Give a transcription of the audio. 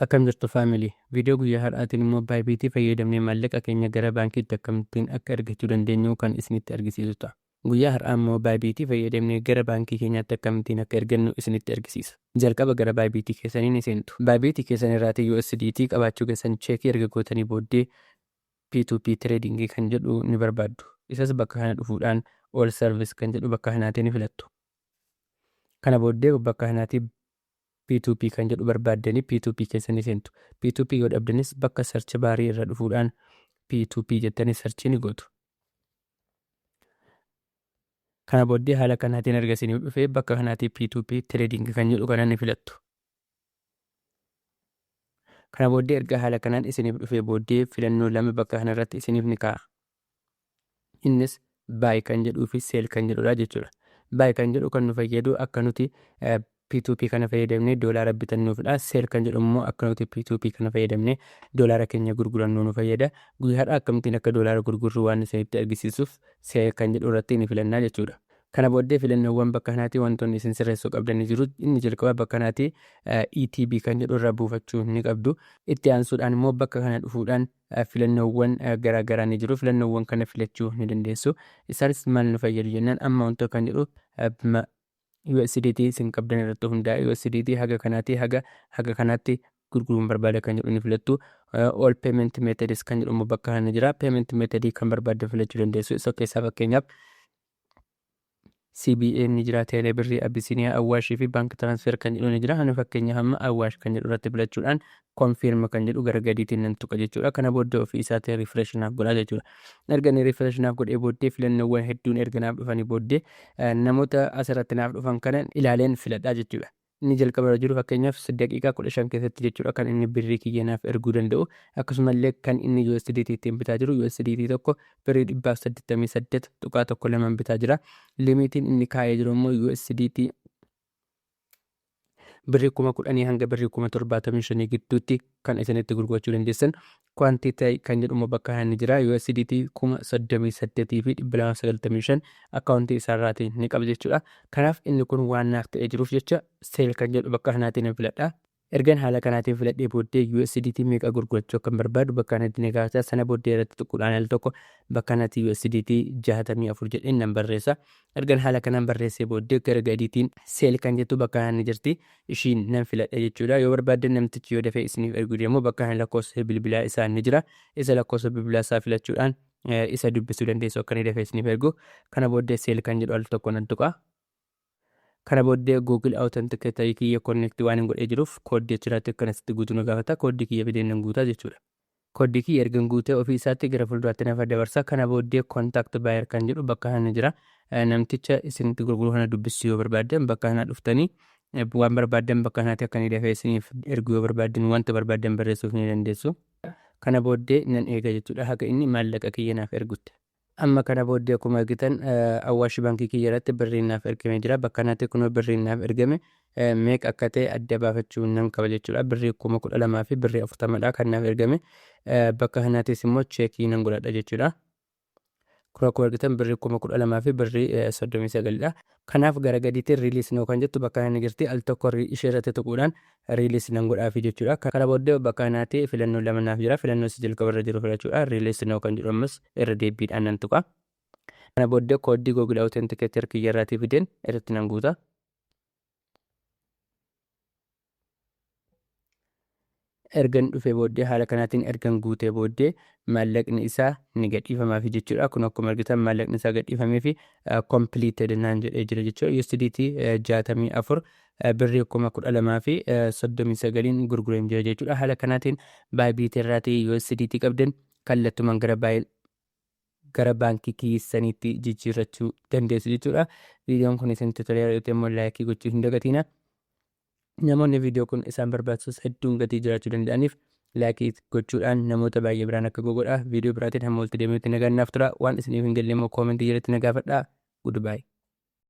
Akkam jirtu family? Viidiyoo guyyaa har'aatiin immoo Bybit fayyadamnee maallaqa keenya gara baankiitti akkamittiin akka ergachuu dandeenyu kan isinitti argisiisu ta'a. Guyyaa har'aa immoo Bybit fayyadamnee gara baankii keenyaatti akkamittiin akka ergannu isinitti argisiisa. Jalqaba gara Bybit keessanii ni seentu. Bybit keessan irraatii USDT qabaachuu keessan cheekii erga gootanii booddee P2P trading kan jedhu ni barbaaddu. Isas bakka kana dhufuudhaan All Service kan jedhu bakka kanaatii ni filattu. Kana booddee bakka kanaatii P2P kan jedhu barbaaddanii P2P keessa ni seentu. P2P yoo dhabdanis bakka search baarii irra dhufuudhaan P2P jettanii search ni gootu. Kana booddee haala kanaatiin erga isiniif dhufee bakka kanaatii P2P trading kan jedhu kana ni filattu. Kana booddee erga haala kanaan isiniif dhufee booddee filannoo lama bakka kanarratti isiniif ni kaa'a. Innis buy kan jedhuu fi sell kan jedhudha jechuudha. Buy kan jedhu kan nu fayyadu akka nuti P2P kana fayyadamnee doolaara bitannuufidha. Sell kan jedhu immoo akka nuti P2P kana fayyadamnee doolaara keenya gurgurannu nu fayyada. Guyyaa har'aa akkamittiin akka doolaara gurgurru waan isinitti argisiisuuf sell kan jedhu irratti ni filannaa jechuudha. Kana booddee filannoowwan bakka kanaatti wantoonni isin sirreessuu qabdan ni jiru. Inni jalqabaa bakka kanaatti ETB kan jedhu irraa buufachuu ni qabdu. Itti aansuudhaan immoo bakka kana dhufuudhaan filannoowwan garaa garaa ni jiru. Filannoowwan kana filachuu ni dandeessu. Isaanis maal nu fayyadu jennaan amma wantoota kan jedhu USDT isin qabdan irratti hundaa'e USDT haga kanaatii haga haga kanaatti gurguruun barbaada kan jedhu ni filattu. All payment methods kan jedhu immoo bakka kana jira. Payment method kan barbaaddan filachuu dandeessu. Isa keessaa fakkeenyaaf CBA ni jira, Teelee Birrii, Abisiiniyaa, Awwaashii fi Bank Transfer kan jedhu ni jira. Ani fakkeenyaaf amma Awwaash kan jedhu irratti filachuudhaan confirm kan jedhu gara gadiitiin nan tuqa jechuudha. Kana booddee ofii isaatiin refresh naaf godha jechuudha. Erga inni refresh naaf godhee booddee filannoowwan hedduun erga naaf dhufanii booddee namoota asirratti naaf dhufan kana ilaaleen filadha jechuudha. Inni jalqaba irra jiru fakkeenyaaf daqiiqaa 15 keessatti jechuudha kan inni birrii kiyya naaf erguu danda'u. Akkasumallee kan inni USDT ittiin bitaa jiru USDT tokko birrii 188.12 bitaa jira. Limiitiin inni kaa'ee jiru immoo USDT birrii 10,000 hanga birrii 75,000 gidduutti kan isinitti gurgurachuu dandeessan. Quantity kan jedhu immoo bakka kana ni jira. USDT 38,295 akkaawuntii isaarraatii ni qaba jechuudha. Kanaaf inni kun waan naaf ta'ee jiruuf jecha sell kan jedhu bakka kanaatiin nan filadha. Ergan haala kanaatiin filadhee booddee USDT meeqa gurgurachuu akkan barbaadu bakka kanatti ni kaasa. Sana booddee irratti tuquudhaan al tokko bakka kanatti USDT 64 jedheen nan barreessa. Ergan haala kanaan barreessee booddee gara gadiitiin sell kan jettu bakka kana ni jirti. Ishiin nan filadha jechuudha. Yoo barbaaddan namtichi yoo dafee isiniif ergu deemu bakka kana lakkoofsa bilbilaa isaa ni jira. Isa lakkoofsa bilbilaa isaa filachuudhaan isa dubbisuu dandeessu akka inni dafee isiniif ergu. Kana booddee sell kan jedhu al tokko nan tuqa. Kana booddee Google Authenticator kiyya connect waan hin godhee jiruuf kooddii achirratti akkanasitti guutuu na gaafata. Kooddii kiyya fideen nan guutaa jechuudha. Kooddii kiyya ergan guutee ofii isaatti gara fuulduraatti nafa dabarsa. Kana booddee contact buyer kan jedhu bakka kana jira. Namticha isinitti gurguru kana dubbisuu yoo barbaaddan bakka kana dhuftanii waan barbaaddan bakka kanatti akka inni dafee isiniif ergu yoo barbaaddan wanta barbaaddan barreessuuf ni dandeessu. Kana booddee nan eega jechuudha haga inni maallaqa kiyya naaf ergutti. Amma kana booddee akkuma argitan Awwaash baankii kiyya irratti birriin naaf ergamee jira. Bakka kanatti kunoo birriin naaf ergame meeqa akka ta'e adda baafachuu nan qaba jechuudha. Birrii 12,000 fi birrii 40dha kan naaf ergame. Bakka kanattis immoo cheekii nan godhadha jechuudha. Kun akkuma argitan birrii 12,000 fi birrii 39dha. Kanaaf gara gadiitti release now kan jettu bakka kana jirti. Al tokko ishee irratti tuquudhaan release nan godhaafi jechuudha. Kana booddee bakka kanaatti filannoo lama naaf jira. Filannoo isa jalqaba irra jiru filachuudha. Release now kan jedhu ammas irra deebiidhaan nan tuqa. Kana booddee kooddii Google Authenticator kiyya irraatii fideen irratti nan guuta. Ergan dhufee booddee haala kanaatiin ergan guutee booddee maallaqni isaa ni gadhiifamaafi jechuudha. Kun akkuma argitan maallaqni isaa gadhiifamee fi completed naan jedhee jira jechuudha. USDT 64 birrii 12,039n gurgureen jira jechuudha. Haala kanaatiin Bybit irraatii USDT qabdan kallattumaan gara gara baankii keessaniitti jijjiirrachuu dandeessu jechuudha. Viidiyoon kun isinitti toleera yoo ta'e immoo laayikii gochuu hin dagatiina. Namoonni viidiyoo kun isaan barbaachisus hedduun gatii jiraachuu danda'aniif laayikii gochuudhaan namoota baay'ee biraan akka godha. Viidiyoo biraatiin hamma walitti deebinutti nagaan naaf tura. Waan isiniif hin galle immoo koomentii jalatti na gaafadhaa. Goodbye.